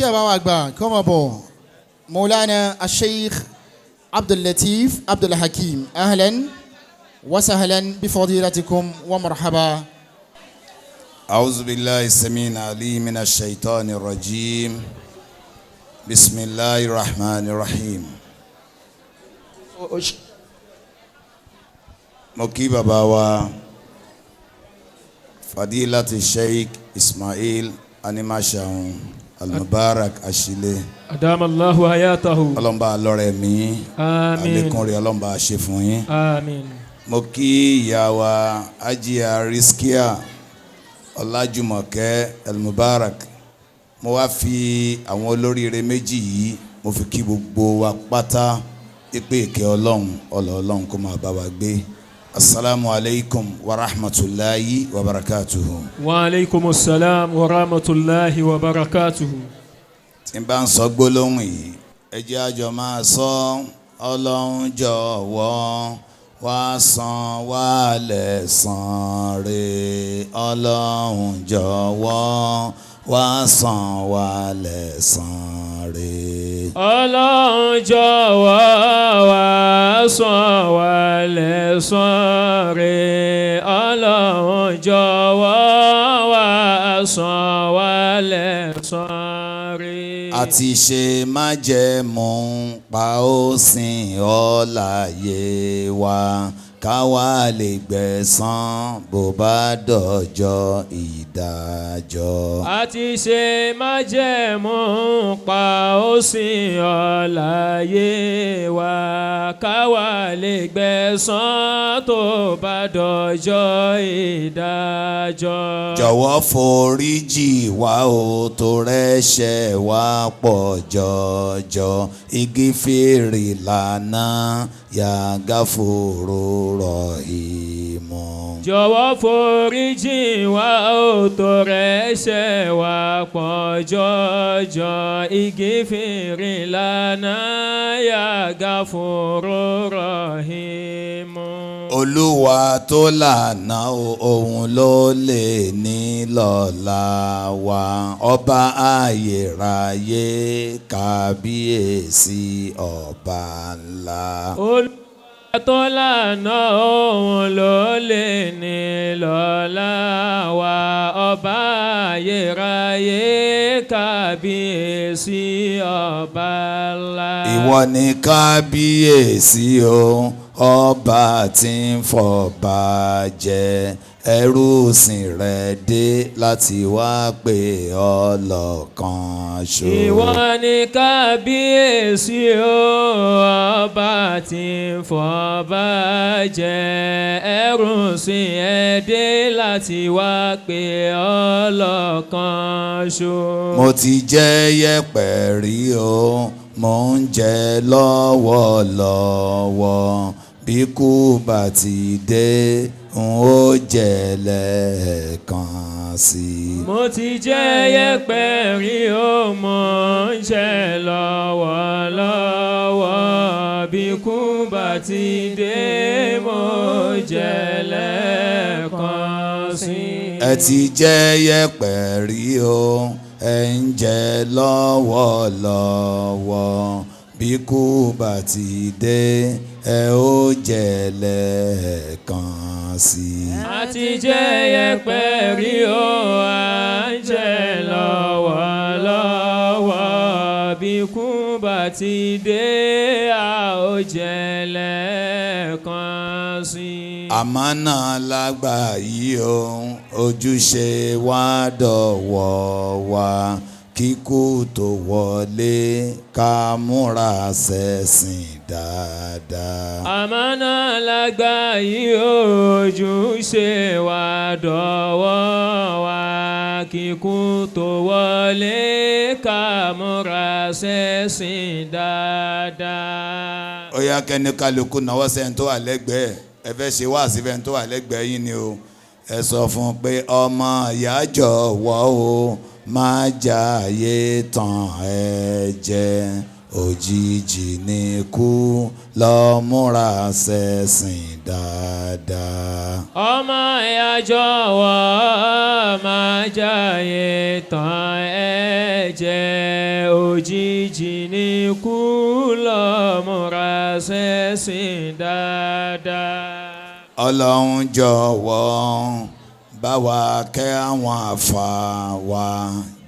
Bàbá wa àgbà kí wọ́n máa bọ̀. Maulana Sheikh Abdul Lateef Abdul Hakim, ahlan wa sahlan bi fadilatikum wa marhaba. أعوذ بالله السميع العليم من الشيطان الرجيم. بسم الله الرحمن الرحيم. Mo kí bàbá wa Fadilati Sheikh Ismail Animashaun Al-Mubarak Ashile. أدام الله حياته. Ọlọ́mba lọ́rẹ̀ mi. آمين. Àlékún rẹ̀ Ọlọ́mba ṣe fún yín. آمين. Mo kí ìyá wa Ajia Riskia Ọlájùmọ̀kẹ́ Al-Mubarak. Mo wá fi àwọn olóríire méjì yìí, mo fi kí gbogbo wa pátá pé ìkẹ́ Ọlọ́run, ọlọ́ Ọlọ́run kó máa bá wa gbé. Asalaamu alaykum wa rahmatulahi wa barakatuhu. وعليكم السلام ورحمة الله وبركاته. Tí n bá ń sọ gbólóhùn yìí, ẹ jẹ́ a jọ máa sọ: Ọlọ́run jọ̀wọ́ wá san wá lẹ́san rẹ̀, Ọlọ́run jọ̀wọ́ wá san wá lẹ́san rẹ̀. Ọlọ́run jọ̀wọ́ wá san wá lẹ́san rẹ̀, Ọlọ́run jọ̀wọ́ wá san wá lẹ́san rẹ̀. Àti ṣe májẹ̀mú pa ó sìn ọ́ láyé wa, káwa lè gbẹ̀san bó bá dọjọ́ ìdájọ́. Àti ṣe májẹ̀mú pa ó sìn ọ́ láyé wa, káwa lè gbẹ̀san tó bá dọjọ́ ìdájọ́. Jọ̀wọ́ foríjì wá o, tó rẹ́ṣẹ̀ wá pọ̀ jọjọ. Igi fèrè lànà yàgàfòrò rọ̀ ìmọ̀. Jọ̀wọ́ foríjì wá ó, tó rẹ́ṣẹ̀ wá pọ̀ jọjọ. Igi fèrè lànà yàgàfòrò rọ̀hìmù. Olúwa tó lànà o, òun ló lè ní lọ́la wa. Ọba ayérayé, kábíyèsí, ọba ńlá. Olúwa tó lànà, òun ló lè ní lọ́la wa. Ọba ayérayé, kábíyèsí, ọba ńlá. Ìwọ ni kábíyèsí o, ọba tí ń fọba jẹ. Ẹrú sìn rẹ̀ dé láti wá pé ọlọ́kan ṣo. Ìwọ ni kábíyèsí o, ọba tí ń fọba jẹ. Ẹrú sìn ẹ dé láti wá pé ọlọ́kan ṣo. Mo ti jẹ́ yẹ̀pẹ̀ rí o, mo ń jẹ lọ́wọ́lọ́wọ́. Bí kú bá ti dé, n ó jẹ lẹ́ẹ̀kan sí i. Mo ti jẹ́ yẹ̀pẹ̀ rí o, mo ń jẹ lọ́wọ́lọ́wọ́. Bí kú bá ti dé, mo jẹ lẹ́ẹ̀kan sí i. Ẹ ti jẹ́ yẹ̀pẹ̀ rí o, ẹ ń jẹ lọ́wọ́lọ́wọ́. Bí kú bá ti dé, ẹ ó jẹ lẹ́ẹ̀kan sí i. A ti jẹ́ yẹ̀pẹ̀ rí o, à ń jẹ lọ́wọ́lọ́wọ́. Bí kú bá ti dé, a ó jẹ lẹ́ẹ̀kan sí i. Àmánà lágbà yìí o, ojúṣe wa dọ̀wọ́ wa. Kíkú tó wọlé, ká múra ṣẹ̀sìn dáadáa. Àmánà lágbà yìí, ojúṣe wa dọ̀wọ́ wa. Kíkú tó wọlé, ká múra ṣẹ̀sìn dáadáa. Ó yá, kẹ́ni kálukú náwó sẹ́ni tó wà lẹ́gbẹ̀ẹ́. Ẹ fẹ́ ṣe wáàsí fẹ́ni tó wà lẹ́gbẹ̀ẹ́ yín ni o. Ẹ sọ fún un pé ọmọ ìyá, jọ̀wọ́ o, má jàyé tán ẹ jẹ. Òjijì ní kú, lọ múra ṣẹ̀sìn dáadáa. Ọmọ ìyá, jọ̀wọ́, má jàyé tán ẹ jẹ. Òjijì ní kú lọ múra ṣẹ̀sìn dáadáa. Ọlọ́run jọ̀wọ́ bá wa kẹ́ àwọn àfa wa,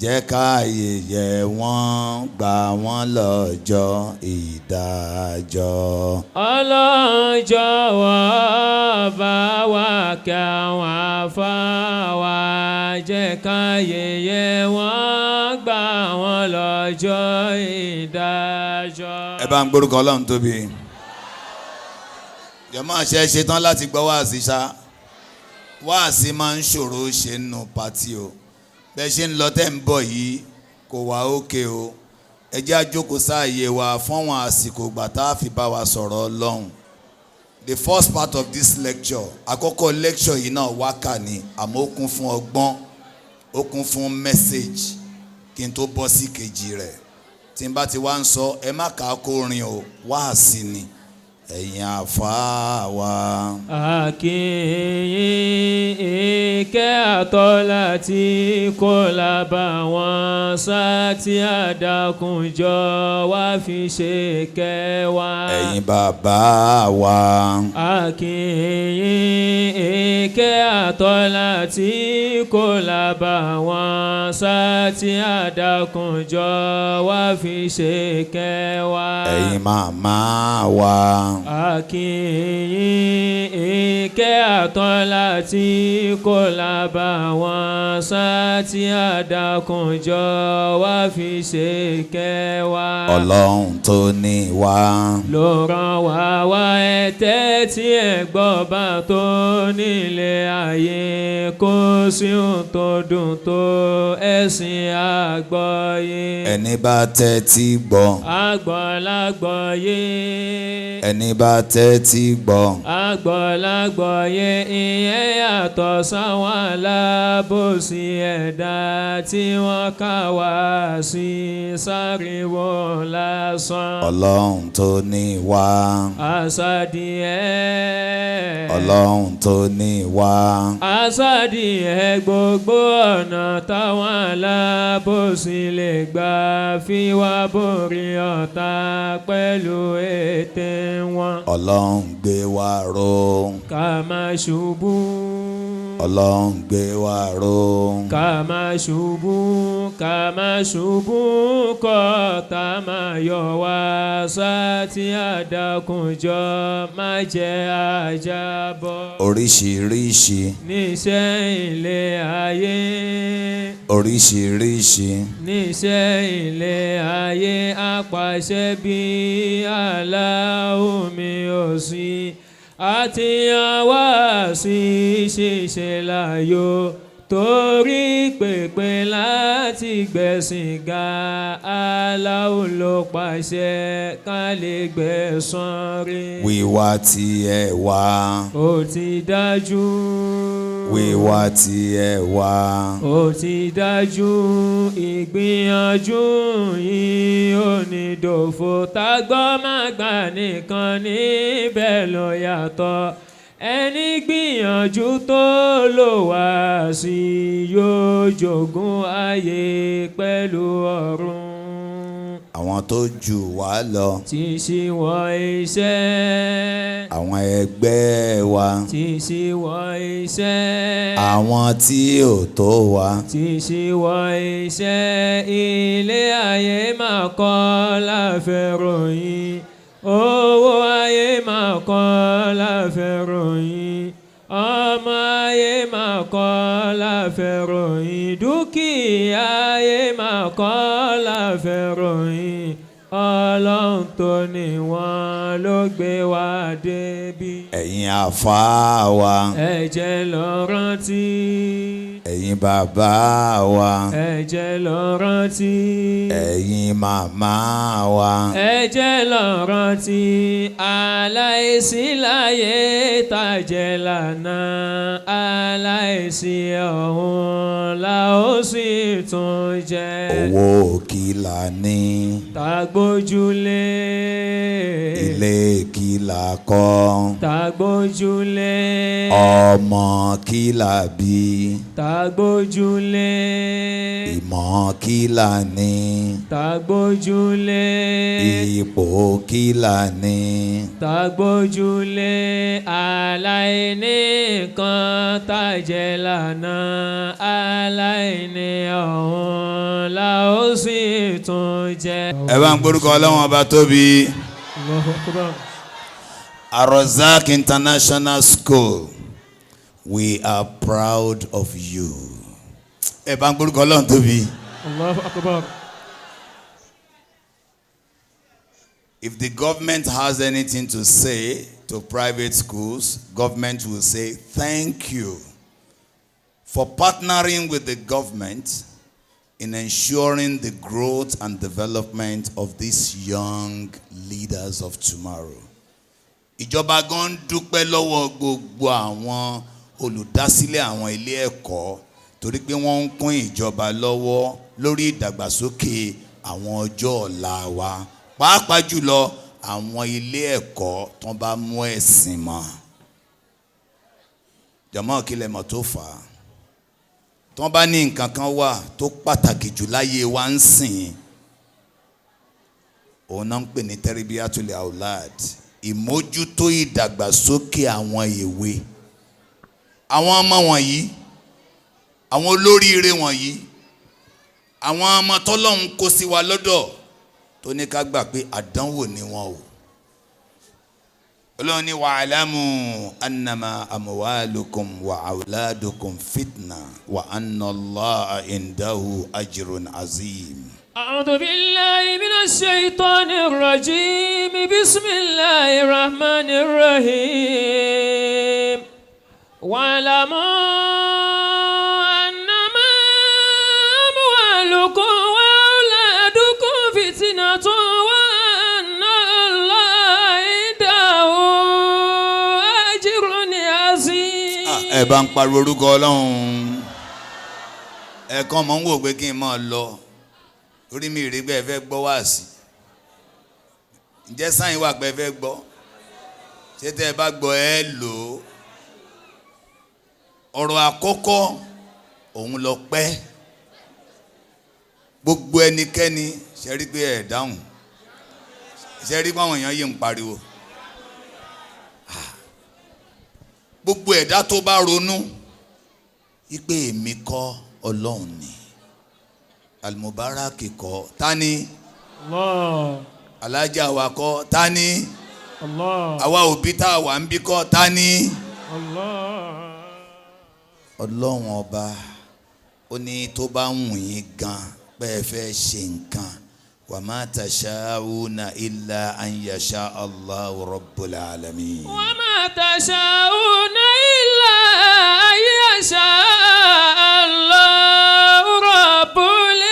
jẹ́ káàyè yẹ wọ́n, gbà wọ́n lọ́jọ́ ìdájọ́. Ọlọ́run jọ̀wọ́ bá wa kẹ́ àwọn àfa wa, jẹ́ káyé yẹ wọ́n, gbà wọ́n lọ́jọ́ ìdájọ́. Ẹ bá ń gbórúkọ Ọlọ́run tóbi. Jọ̀mọ́, ṣe é ṣetán láti gbọ́ wáàsí ṣá? Wáàsí máa ń ṣòro ṣe nù pàtí o. Bẹ́ẹ̀ ṣe ń lọ tẹ́ ń bọ̀ yìí kò wá òkè o. Ẹ jẹ́ á jókòó sáàyè wa fún àwọn àsìkò ìgbà tá a fi bá wa sọ̀rọ̀ Ọlọ́run. The first part of this lecture, àkọ́kọ́ lecture yìí náà, wákà ni, àmọ́ ó kún fún ọgbọ́n, ó kún fún message. Kí n tó bọ́ sí kejì rẹ̀, tí n bá ti wá ń sọ, ẹ má kà á kó rin o, wáàsí ni. Ẹ̀yin àfáà wa. Àkìyìn, ìkẹ́ àtọ́lá tí kò lábà wọn sá tí àdàkùnjọ wá fi ṣe kẹwàá. Ẹ̀yin bàbá wa. Àkìyìn, ìkẹ́ àtọ́lá tí kò lábà wọn sá tí àdàkùnjọ wá fi ṣe kẹwàá. Ẹ̀yin màmá wa. Àkìyìn, ìkẹ́ àtọ́lá tí kò lábà wọn sá tí àdàkùnjọ wá fi ṣe kẹwàá. Ọlọ́run tó ní wa ló ràn wá wá, ẹ̀tẹ́ tí ẹ gbọ́ bá tó nílé ayé, kó sí ohun tó dùn tó ẹ̀sìn àgbọ́yé. Ẹni bá tẹ́tí gbọ́, Àgbọ̀lágbọ́yé. ẹni bá tẹ́tí gbọ́, Àgbọ̀lágbọ́yé, ìyẹn yàtọ̀ sáwọn alábòsí ẹ̀dá tí wọ́n kà wá sí sáriwo lásán. Ọlọ́run tó ní wa, Àsàdìẹ. Ọlọ́run tó ní wa, Àsàdìẹ, gbogbo ọ̀nà táwọn alábòsí lè gbà fi wá borí ọ̀tá pẹ̀lú ète wọn. Ọlọ́run gbé wa ró, Ká má ṣubú. Ọlọ́run gbé wa ró, Ká má ṣubú, ká má ṣubú, kọ́ tá má yọ wá sátí àdàkùnjọ má jẹ́ àjábọ̀. Oríṣiríṣi Níṣẹ́ ilé ayé. Oríṣiríṣi Níṣẹ́ ilé ayé, apàṣẹ bí aláwọ̀ mi ò sí àti àwa sí ṣíṣe láyò, torí pèpè láti gbẹ̀sìn ga, Aláwo ló pàṣẹ ká lè gbẹ̀san rí. Wíwá tí ẹ wá, Ó ti dájú. wíwá tí ẹ wá, Ó ti dájú, ìgbìyànjú yìí ò ní dòfo. Tágbọ́ má gbà nìkan níbẹ̀ ló yàtọ̀. Ẹni gbìyànjú tó lò wá sí yóò jogún ayé pẹ̀lú ọ̀run. Àwọn tó jù wá lọ, Tí ṣíwọ́ iṣẹ́. àwọn ẹgbẹ́ wa, Tí ṣíwọ́ iṣẹ́. Àwọn tí ò tó wa, Tí ṣíwọ́ iṣẹ́. Ilé ayé máa kọ́ láfẹ́ ròyìn, owó ayé máa kọ́ láfẹ́ ròyìn, ọmọ ayé máa kọ́ láfẹ́ ròyìn, dúkìá ayé máa kọ́ láfẹ́ ròyìn. Ọlọ́run tó ní wọn ló gbé wa débi. Ẹ̀yin àfáà wa, Ẹ jẹ́ lọ rántí. Ẹ̀yin bàbá wa, Ẹ jẹ́ lọ rántí. Ẹ̀yin màmá wa, Ẹ jẹ́ lọ rántí, aláìsí láyé tàjẹ́ lánàá, aláìsí ọ̀hún la ó sì tún jẹ́. Owó kí la ní, Tàgbójúlé. Ilé kí la kọ́, Tàgbójúlé. Ọmọ kí la bí, Tàgbójúlé. Tagbójúlé. Ìmọ̀ kí la ní. Tagbójúlé. Ipò kí la ní. Tagbójúlé aláìní kan tàjẹ́ lánàá aláìní ọ̀hún la ó sì tún jẹ. Ẹ bá ń gbórúkọ Ọlọ́run ọba tóbi. Allahu Akbar. Arozak International School, we are proud of you. Ẹ bá ń gbórúkọ Ọlọ́run tóbi. Allahu Akbar. If the government has anything to say to private schools, government will say thank you for partnering with the government in ensuring the growth and development of these young leaders of tomorrow. Ìjọba gan ń dúpẹ́ lọ́wọ́ gbogbo àwọn olùdásílẹ̀ àwọn ilé ẹ̀kọ́ torí pé wọ́n ń kún ìjọba lọ́wọ́ lórí ìdàgbàsókè àwọn ọjọ́ ọ̀la wa, pàápàá jùlọ àwọn ilé ẹ̀kọ́ tó bá mú ẹ̀sìn mọ́. Jọ̀mọ́ kí lẹ mọ̀ tó fà á? Tó bá ní nǹkan kan wà tó pàtàkì jù láyé wa ń sìn, òun náà ń pè ní tẹ́rìbíyàtúlẹ̀ aulad, ìmójútó ìdàgbàsókè àwọn èwe, àwọn ọmọ wọ̀nyí, àwọn olóríire wọ̀nyí, àwọn ọmọ tọ́lọ́hun kó sí wa lọ́dọ̀ tó ní ká gbà pé àdánwò ni wọn o. Ọlọ́run ní wa'lamu annama amwalukum wa awladukum fitna wa anna Allaha indahu ajrun azim. أعوذ بالله من الشيطان الرجيم بسم الله الرحمن الرحيم واعلموا أنما أموالكم وأولادكم فتنة وأن الله عنده أجر عظيم. Ẹ bá ń pariwo orúkọ Ọlọ́run. Ẹ̀ẹ̀kan mọ̀ ń wò pé kí n máa lọ orí mi rí pé ẹ fẹ́ gbọ́ wáàsí. Ǹjẹ́ sáyìn wà pé ẹ fẹ́ gbọ́? Ṣé tẹ́ ẹ bá gbọ́ ẹ lò ó? Ọ̀rọ̀ àkọ́kọ́ òun lọ pẹ́. Gbogbo ẹnikẹ́ni ṣe rí pé ẹ dáhùn, ṣe rí pé àwọn èèyàn yìí ń pariwo. Gbogbo ẹ̀dá tó bá ronú wípé èmi kọ́ Ọlọ́run ni, Al-Mubarak kọ́ tani, Allah. Alájà wa kọ́ tani, Allah. àwa òbí tá a wà ń bí kọ́ tani. Allah. Ọlọ́run ọba ó ní tó bá wù yín gan pé ẹ fẹ́ ṣe nǹkan, wa ma tasha'una illa an yasha Allahu rabbul alamin. Wa ma tasha'una illa an yasha Allahu rabbul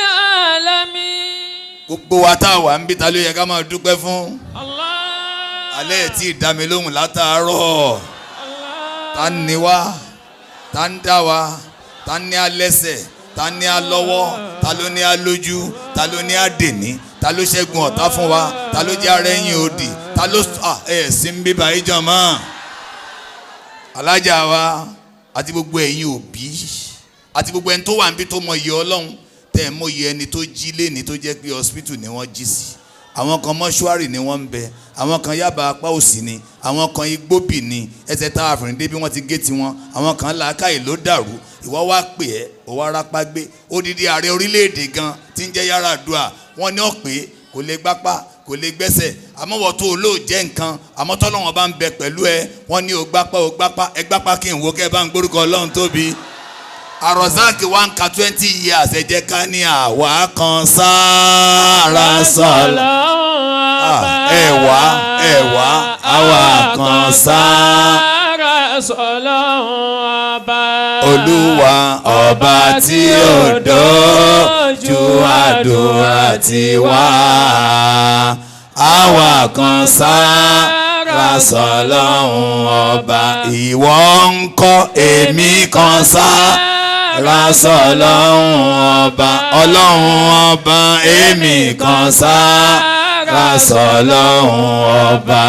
alamin. Gbogbo wa tá a wà ń bí ta ló yẹ ká máa dúpẹ́ fún. Allah. Alẹ́ ẹ̀ tí ì dá mi lóhùn látàárọ̀. Allah. Ta ni wá? Ta ń dá wa? Ta ní alẹ́sẹ̀? Ta ní alọ́wọ́? Ta ló ní alójú? Ta ló ní adèní? Ta ló ṣẹ́gun ọ̀tá fún wa? Ta ló jẹ́ ara ẹ̀yìn òdì? Ta ló ẹ̀ sí ń bíbá yìí jọ̀mọ́? Alájà wa àti gbogbo ẹ̀yin òbí àti gbogbo ẹni tó wà níbi tó mọ iye Ọlọ́run, tẹ́ ẹ mọ iye ẹni tó jí léni tó jẹ́ pé hospital ni wọ́n jí sí. Àwọn kan mọ́ṣúárì ni wọ́n ń bẹ, àwọn kan yábà apá òsì ni, àwọn kan igbóbì ni, ẹsẹ̀ tá a fìrìn dé bí wọ́n ti gé tiwọn, àwọn kan làákàyè ló dàrú. Ìwọ wá pè ẹ́, ó wá rápá gbé. Odidi ààrẹ orílẹ̀-èdè gan tí ń jẹ́ Yar'Adua, wọ́n ní ọ̀pẹ́ kò lè gbápá, kò lè gbẹ́sẹ̀, àmọ́ wọ́n tó olóò jẹ́ nǹkan, àmọ́ tọ́lọ́wọ́n bá ń bẹ pẹ̀lú ẹ, wọ́n ní ó gbápá, ó gbápá, ẹ gbápá kí n wo kẹ́ ẹ bá ń gbórúkọ Ọlọ́run tóbi. Arozak wa ń ka 20 years, ẹ jẹ́ ká ní àwa kan sára sọ̀lá. Ẹ wá, ẹ wá, àwa kan sára sọ̀lá ọba. Olúwa ọba tí ó dójú àdúrà tiwa, àwa kan sára sọ̀lọ́hun ọba. Ìwọ ń kọ́, èmi kan sára sọ̀lọ́hun ọba. Ọlọ́hun ọba, èmi kan sára sọ̀lọ́hun ọba.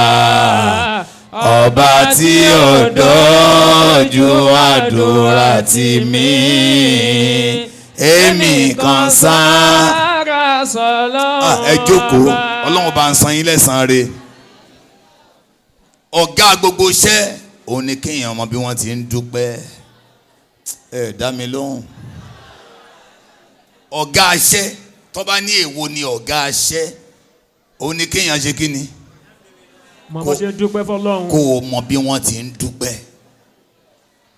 Ọba tí ò dójú àdúrà tì mí, èmi kan sára sọ́lọ́run. Ẹ jókòó, Ọlọ́run bá ń san yín lẹ́san re. Ọ̀gá gbogbo iṣẹ́ òun ni kéèyàn mọ bí wọ́n ti ń dúpẹ́. Ẹ dá mi lóhùn. Ọ̀gá iṣẹ́ tó bá ní èwo ni ọ̀gá iṣẹ́, òun ni kéèyàn ṣe kí ni? Mọ bó ṣe ń dúpẹ́ fọ́lọ́run. Kó o mọ bí wọ́n ti ń dúpẹ́.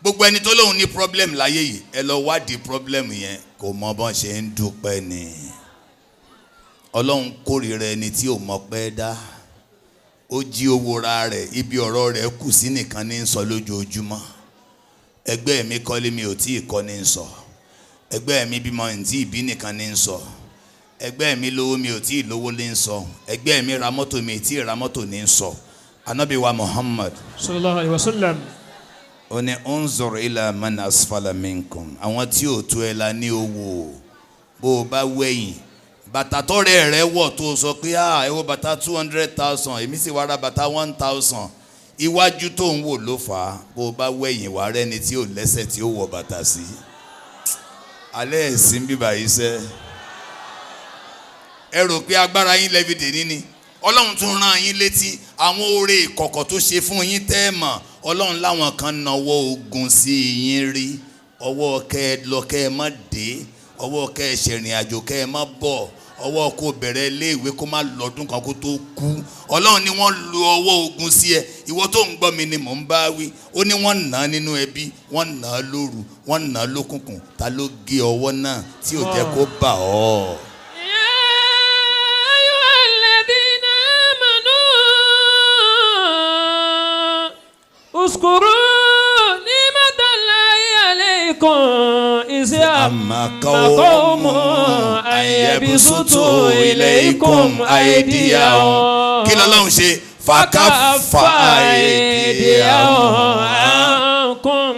Gbogbo ẹni tó lóun ní problem láyé yìí, ẹ lọ wádìí problem yẹn, kò mọ bọ́n ṣe ń dúpẹ́ ni. Ọlọ́run kórìíra ẹni tí ò mọ̀ pẹ́ dá. Ó jí owó ra rẹ̀, ibi ọ̀rọ̀ rẹ̀ kù sí nìkan ní sọ lójoojúmọ́. Ẹgbẹ́ mi kọ́lé mi ò tí ì kọ́ ní sọ. Ẹgbẹ́ mi bímọ ní tí ìbí nìkan ní sọ. Ẹgbẹ́ mi lówó mi ò tí ì lówó ní sọ. Ẹgbẹ́ mi ra mọ́tò mi ò tí ì ra mọ́tò ní sọ. Ànábì wa Muhammad sallallahu alayhi wa sallam. ó ní unzur ila man asfala minkum. Àwọn tí ò tó ẹ la ní owó. Bó o bá wẹ̀yìn, bàtà tọ́rẹ́ rẹ wọ̀ tó o sọ pé ẹ wo bàtà 200,000, èmi sì wá ra bàtà 1,000. Iwájú tó ń wò ló fà á. Bó o bá wẹ̀yìn, wà rẹ́ni tí ò lẹ́sẹ̀ tí ó wọ bàtà sí. Alẹ́ ẹ̀sìn bíbà yìí sẹ́. Ẹ rò pé agbára yín lẹ́bi dè ní ni. Ọlọ́run tún rán yín létí àwọn oore ìkọ̀kọ̀ tó ṣe fún yín tẹ́ ẹ mọ̀. Ọlọ́run láwọn kan nawọ́ ogun sí yín rí. Ọwọ́ kẹ́ ẹ lọ kẹ́ ẹ má dé, ọwọ́ kẹ́ ẹ ṣèrìn àjò kẹ́ ẹ má bọ̀, ọwọ́ kó bẹ̀rẹ̀ iléèwé kó má lọ́dún kan kó tó kú. Ọlọ́run ni wọ́n lu ọwọ́ ogun sí ẹ. Ìwọ tó ń gbọ́ mi ni mò ń bá wí. Ó ní wọ́n nà á nínú ẹbí, wọ́n nà á lóru, wọ́n nà á lókùnkùn. Ta ló gé ọwọ́ náà tí ò jẹ́ kó bà ọ́? يا أيها الذين آمنوا اذكروا نعمة الله عليكم إذ هم هم قوم أن يبسطوا إليكم أيديهم Kí lọ́lọ́run ṣe? Fàkàfà أيديهم aydiyahum. عنكم.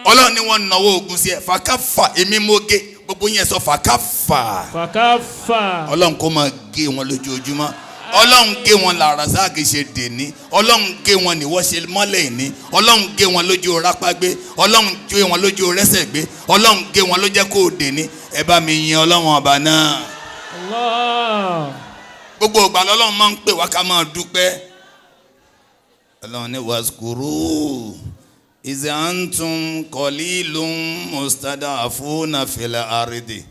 Ọlọ́run ni wọ́n nawọ́ ogun sí ẹ. Fàkàfà, èmi mo gé. Gbogbo yẹn sọ fàkàfà. Fàkàfà. Ọlọ́run kó máa gé wọn lójoojúmọ́. Ọlọ́run gé wọn làrázàkì ṣe dèní. Ọlọ́run gé wọn níwọ́ ṣe mọ́lẹ̀ ní. Ọlọ́run gé wọn lójú rápá gbé. Ọlọ́run gé wọn lójú rẹ́sẹ̀ gbé. Ọlọ́run gé wọn ló jẹ́ kó o dèní. Ẹ bá mi yin Ọlọ́run ọba náà. Allah. Gbogbo ìgbà lọ́lọ́run máa ń pè wá ká máa dúpẹ́. Ọlọ́run ní wàzukuru iz antum qalilun mustada'afuna fil ardi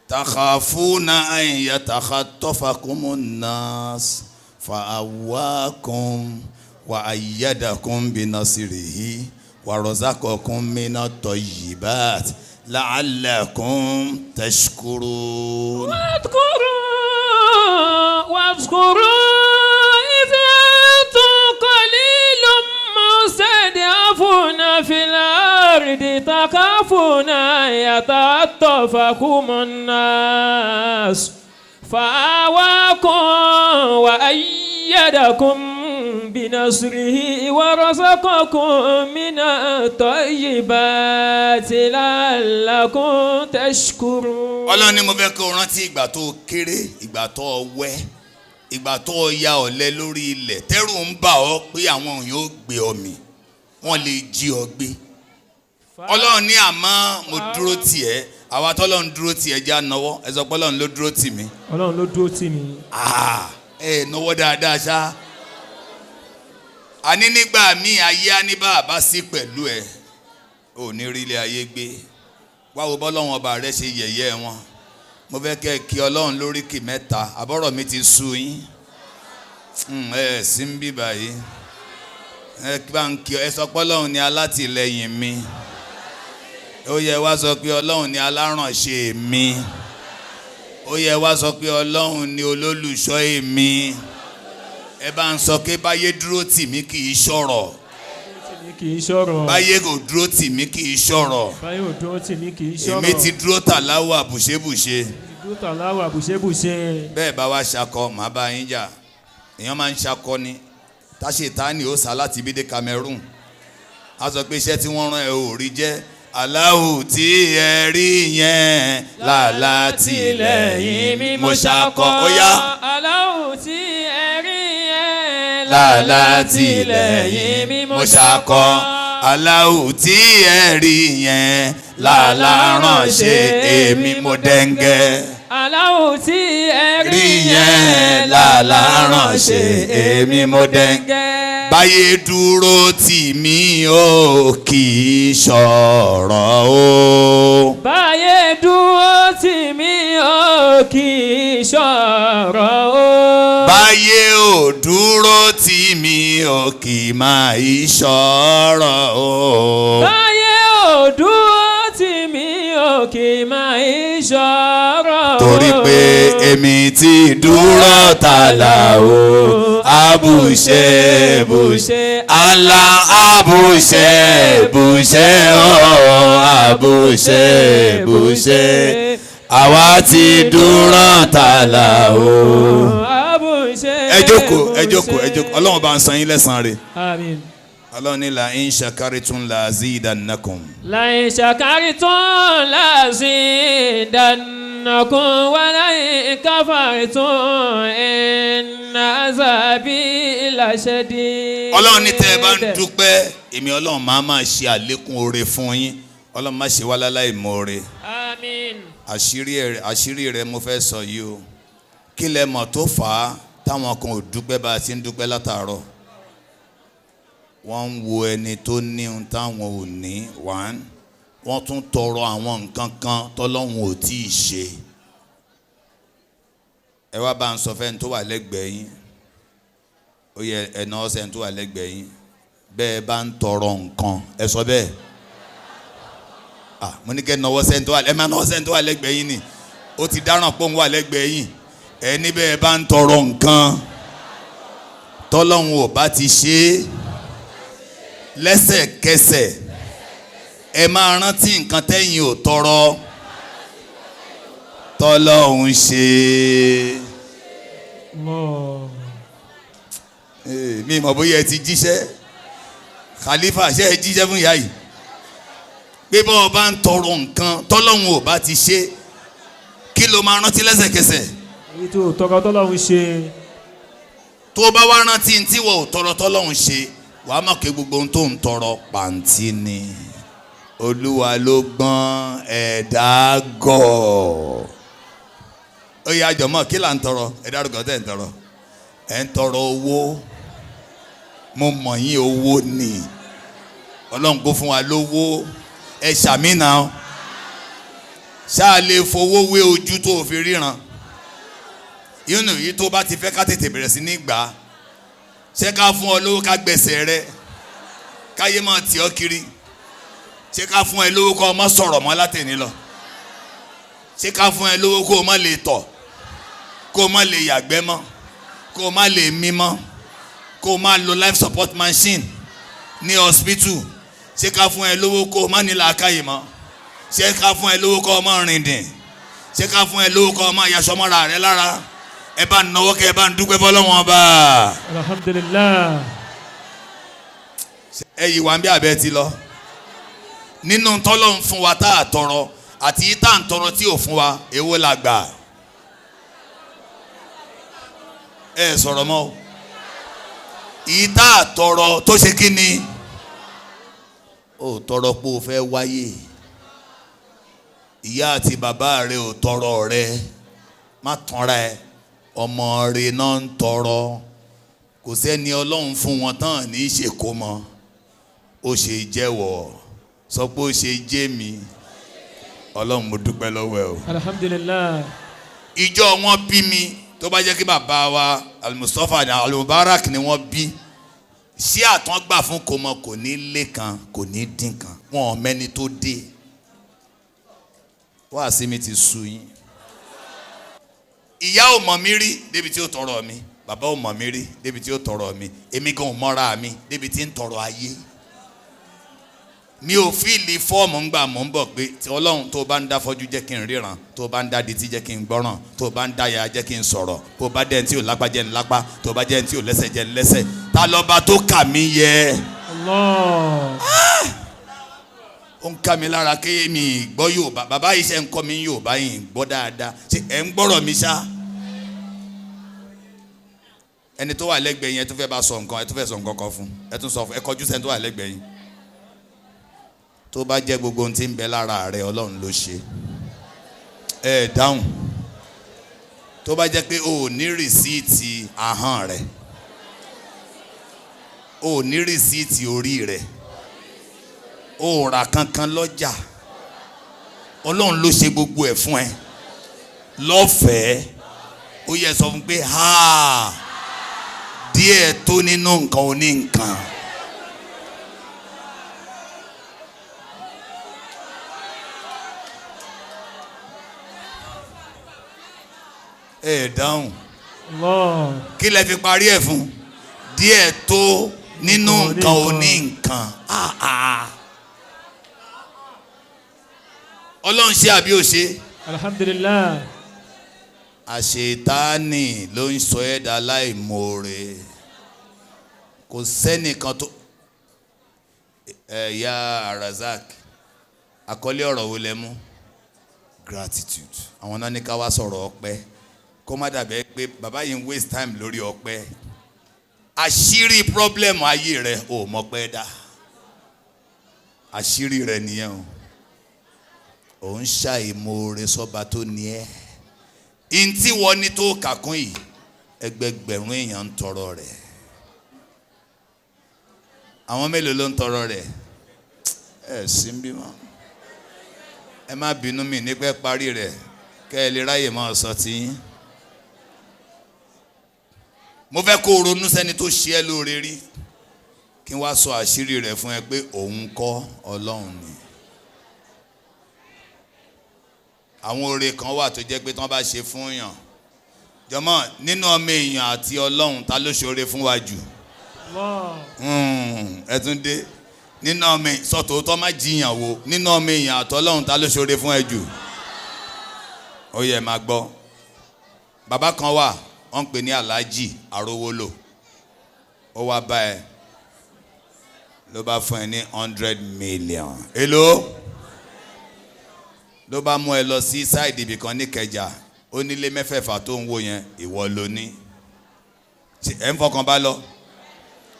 takhafuna an yatakhatafakumun nas fa'awakum wa ayyadakum binasrihi wa razaqakum minat tayyibat la'allakum tashkurun. واذكروا إذ أنتم قليل مستضعفون في الأرض تخافون أن يتخطفكم الناس فآواكم وأيدكم بنصره ورزقكم من الطيبات لعلكم تشكرون. Ọlọ́run ní mo fẹ́ kó o rántí ìgbà tó o kéré, ìgbà tó o wẹ́, ìgbà tó o ya ọ̀lẹ lórí ilẹ̀, tẹ́rù ń bà ọ́ pé àwọn èèyàn ó gbé ọ mì, wọ́n lè jí ọ gbé. Ọlọ́run ní àmọ́ mo dúró tì ẹ́. Àwa tọ́lọ́run dúró tì ẹ́ já nọwọ́. Ẹ sọ pé Ọlọ́run ló dúró tì mí. Ọlọ́run ló dúró tì mí. Ẹ nọwọ́ dáadáa ṣá. Àní nígbà míì ayé á ní bá a bá sí pẹ̀lú ẹ, ò ní rí ilé ayé gbé. Wá wo bọ́lọ́run ọba rẹ ṣe yẹ̀yẹ́ wọn. Mo fẹ́ kẹ́ ẹ kí Ọlọ́run lóríkì mẹ́ta. Àbọ̀rọ̀ mi ti sú yín. Ẹ sì ń bí báyìí. Ẹ bá ń kí ẹ sọ pé Ọlọ́run ni alátìlẹ́yìn mi. Ó yẹ wá sọ pé Ọlọ́run ni alárànṣe mi. Ó yẹ wá sọ pé Ọlọ́run ni olólùṣọ́ mi. Ẹ bá ń sọ pé báyé dúró tì mí kì í ṣọ̀rọ̀. Kì í ṣọ̀rọ̀. Báyé kò dúró tì mí kì í ṣọ̀rọ̀. Báyé ò dúró tì mí kì í ṣọ̀rọ̀. Èmi ti dúró tà láwọ̀ àbùṣebùṣe. Dúró tà láwọ̀ àbùṣebùṣe. Bẹ́ẹ̀ bá wá ṣakọ, màá bá yín jà. Èèyàn máa ń ṣakọ ni. Táṣetánì ó sá láti ibi dé Cameroon. A sọ pé iṣẹ́ tí wọ́n rán ẹ ò rí jẹ́. Aláwù tí ẹ rí yẹn lálátìlẹ́yìn mi mo ṣakọ. Ó yá. Aláwù tí ẹ rí yẹn Lálátìlẹ́yìn mi mo ṣakọ. Aláwo tí ẹ rí yẹn láláránṣẹ́ èmi mo dẹ́ngẹ́. Aláwo tí ẹ rí yẹn láláránṣẹ́ èmi mo dẹ́ngẹ́. Báyé dúró tì mí ó kì í ṣọ̀rọ̀ o. Báyé dúró tì mí ó kì í ṣọ̀rọ̀ o. Báyé ò dúró tì mí ó kì í máa í ṣọ̀rọ̀ o. Báyé ò dúró tì mí ó kì í máa í ṣọ̀rọ̀ o. Torí pé èmi ti dúró tààlà o, àbùṣe bùṣe, àlà àbùṣe bùṣe o, àbùṣe bùṣe, àwa ti dúró tààlà o. Àbùṣe Ẹ jókòó, ẹ jókòó, ẹ jókòó, Ọlọ́run bá ń san yín lẹ́san rẹ̀. Àmín. Ọlọ́run ní la in shakaritum la azidannakum. لئن شكرتم لأزيدنكم ولئن كفرتم إن عذابي لشديد. Ọlọ́run ní tẹ́ ẹ bá ń dúpẹ́, èmi Ọlọ́run máa máa ṣe àlékún oore fún yín. Ọlọ́run má ṣe wá láláì mọ̀ọ́re. Àmín. Àṣírí rẹ̀ mo fẹ́ sọ yìí o. Kí lẹ mọ̀ tó fà á táwọn kan ò dúpẹ́ bá a ti ń dúpẹ́ látàárọ̀? Wọ́n ń wo ẹni tó ní ohun táwọn ò ní wọ́n wọ́n tún tọrọ àwọn nǹkan kan tọ́lọ́hun ò tí ì ṣe. Ẹ wá bá ń sọ fẹ́ni tó wà lẹ́gbẹ̀ẹ́ yín, ó yẹ ẹ̀nà ọ̀sẹ̀ tó wà lẹ́gbẹ̀ẹ́ yín, bẹ́ẹ̀ bá ń tọrọ nǹkan ẹ sọ bẹ́ẹ̀. Ah, mo ní kẹ́ nọwọ́ sẹ́ni tó wà, ẹ máa nọwọ́ sẹ́ni tó wà lẹ́gbẹ̀ẹ́ yín ni, ó ti dáràn pé òun wà lẹ́gbẹ̀ẹ́ yín. Ẹ ní bẹ́ẹ̀ bá ń tọrọ nǹkan tọ́lọ́hun ò bá ti ṣe é lẹ́sẹ̀kẹsẹ̀, ẹ máa rántí nǹkan tẹ́yin ò tọrọ tọ́lọ́hun ṣe. Mi mọ̀ bóyá ẹ ti jíṣẹ́ Khalifa, ṣé ẹ jíṣẹ́ fún ìyá yìí pé bọ́ ọ bá ń tọrọ nǹkan tọ́lọ́hun ò bá ti ṣe, kí ló máa rántí lẹ́sẹ̀kẹsẹ̀? Èyí tó tọrọ tọ́lọ́hun ṣe. Tó bá wá rántí tí wọ́n ò tọrọ tọ́lọ́hun ṣe, wàá mọ̀ pé gbogbo ohun tó ń tọrọ pàǹtí ni. Olúwa ló gbọ́n ẹ̀dá gọ̀. Ó yá jọ̀mọ́, kí là ń tọrọ? Ẹ dárúkọ tẹ́ ń tọrọ. Ẹ ń tọrọ owó. Mo mọ̀ yín, owó ni. Ọlọ́run kó fún wa lówó. Ẹ ṣàmìnà. Ṣáà lè fowó wé ojú tó fi ríran. Yónú yìí tó bá ti fẹ́ ká tètè bẹ̀rẹ̀ sí ní gbà á. Ṣé ká fún ọ lówó ká gbẹ̀sẹ̀ rẹ? Káyé máa tì ọ́ kiri. Ṣé ká fún ẹ lówó kó o má sọ̀rọ̀ mọ́ látẹ̀ní lọ? Ṣé ká fún ẹ lówó kó o má lè tọ̀? Kó o má lè yàgbẹ́ mọ́? Kó o má lè mí mọ́? Kó o má lo life support machine ní hospital? Ṣé ká fún ẹ lówó kó o má ní làákàyè mọ́? Ṣé ká fún ẹ lówó kó o má rìn dìn? Ṣé ká fún ẹ lówó kó o má yaṣọ mọ́ra rẹ lára? Ẹ bá ń nawọ́ kẹ́ ẹ bá ń dúpẹ́ fọlọ́wọ́n ọba. Alhamdulillah. Ẹ yìí wá ń bí abẹ́ ti lọ. Nínú tọ́lọ́ ń fún wa tá a tọrọ àti tá a ń tọrọ tí ò fún wa, èwo la gbà? Ẹ sọ̀rọ̀ mọ́ o. Ìyí tá a tọrọ tó ṣe kí ni? Ó tọrọ pé o fẹ́ wáyé. Ìyá àti bàbá rẹ ò tọrọ rẹ. Má tanra ẹ. Ọmọ rẹ náà ń tọrọ. Kò sẹ́ni Ọlọ́run fún wọn tán ní í ṣe kó mọ́. Ó ṣe jẹ́wọ́, sọ pé ó ṣe jẹ́ mi. Ọlọ́run mo dúpẹ́ lọ́wọ́ ẹ o. Alhamdulillah. Ìjọ wọn bí mi, tó bá jẹ́ kí bàbá wa Al-Mustapha ní Al-Mubarak ni wọ́n bí. Ṣé àtàn gbà fún kò mọ, kò ní lé kan, kò ní dín kan, wọn ò mẹ́ni tó dé. Wáàsí mi ti sú yín. Ìyá ò mọ̀ mí rí débi tí ó tọrọ mi, bàbá ò mọ̀ mí rí débi tí ó tọrọ mi, èmi gan ò mọ́ra mi débi tí ń tọrọ ayé. Mi ò fíìlì fọ́ọ̀mù ń gbà mò ń bọ̀ pé tí Ọlọ́run tó bá ń dá fọ́jú jẹ́ kí n ríran, tó bá ń dá dití jẹ́ kí n gbọ́ràn, tó bá ń dá ya jẹ́ kí n sọ̀rọ̀, tó bá dẹ́n tí ò lápá jẹ́ n lápá, tó bá jẹ́ n tí ò lẹ́sẹ̀ jẹ́ n lẹ́sẹ̀. Ta lọ́ba tó kà mí yẹ? Allah. Ó ń ká mi lára kí mi gbọ́ Yorùbá. Bàbá yìí ṣe ń kọ́ mi Yorùbá yìí ń gbọ́ dáadáa. Ṣé ẹ̀ ń gbọ́rọ̀ mi ṣá? Ẹni tó wà lẹ́gbẹ̀ẹ́ yẹn tó fẹ́ bá sọ nǹkan, ẹ tó fẹ́ sọ nǹkan kan fún, ẹ tún sọ fún, ẹ kọjú sẹ́ni tó wà lẹ́gbẹ̀ẹ́ yín. Tó bá jẹ́ gbogbo ohun tí ń bẹ lára rẹ Ọlọ́run ló ṣe. Ẹ dáhùn. Tó bá jẹ́ pé o ò ní rìsíìtì ahọ́n rẹ, o ò ní rìsíìtì orí rẹ, o ò rà kankan lọ́jà, Ọlọ́run ló ṣe gbogbo ẹ̀ fún ẹ lọ́fẹ̀ẹ́. Ó yẹ sọ fún pé ha, díẹ̀ tó nínú nǹkan oní nǹkan. Ẹ dáhùn. Allah. Kí lẹ fi parí ẹ̀ fún? Díẹ̀ tó nínú nǹkan oní nǹkan. Ọlọ́run ṣe àbí ò ṣe? Alhamdulillah. Àṣetánì ló ń sọ ẹ́ dà láìmoore. Kò sẹ́nìkan tó ẹ ya Razak, àkọlé ọ̀rọ̀ wo lẹ mú? Gratitude. Àwọn náà ní ká wá sọ̀rọ̀ ọpẹ́. Kó má dàbẹ́ pé bàbá yìí ń waste time lórí ọpẹ́. Àṣírí problem ayé rẹ ò mọpẹ́ dá. Àṣírí rẹ nìyẹn o. Ò ń ṣàìmoore sọ́ba tó ní ẹ́. Ntí wọ́n ní tó kàkún yìí, ẹgbẹgbẹ̀rún èèyàn ń tọrọ rẹ̀. Àwọn mélòó ló ń tọrọ rẹ̀? Ẹ sì ń bímọ. Ẹ má bínú mi ní pẹ́ parí rẹ̀ kẹ́ ẹ lè ráyè máa sọ tiyín. Mo fẹ́ kó o ronú sẹ́ni tó ṣe ẹ́ lóore rí, kí n wá sọ àṣírí rẹ̀ fún ẹ pé òun kọ́ Ọlọ́run ni. Àwọn oore kan wà tó jẹ́ pé tí wọ́n bá ṣe fún yàn. Jọmọ́, nínú ọmọ èèyàn àti Ọlọ́run, ta ló ṣe oore fún wa jù? Ẹ tún dé. Nínú ọmọ èèyàn, sọ tòótọ́ má jiyàn wo. Nínú ọmọ èèyàn àti Ọlọ́run, ta ló ṣe oore fún ẹ jù? Ó yẹ máa gbọ́. Bàbá kan wà, wọ́n ń pè ní Alhaji Arówólò. Ó wá bá ẹ, ló bá fún ẹ ní 100 million. Èló? Ló bá mú ẹ lọ sí sáìdì ibìkan ní Ìkẹjà. Ó nílé mẹ́fẹ̀ẹ̀fà tó ń wò yẹn, ìwọ ló ní. Ẹ ń fọkàn bá lọ.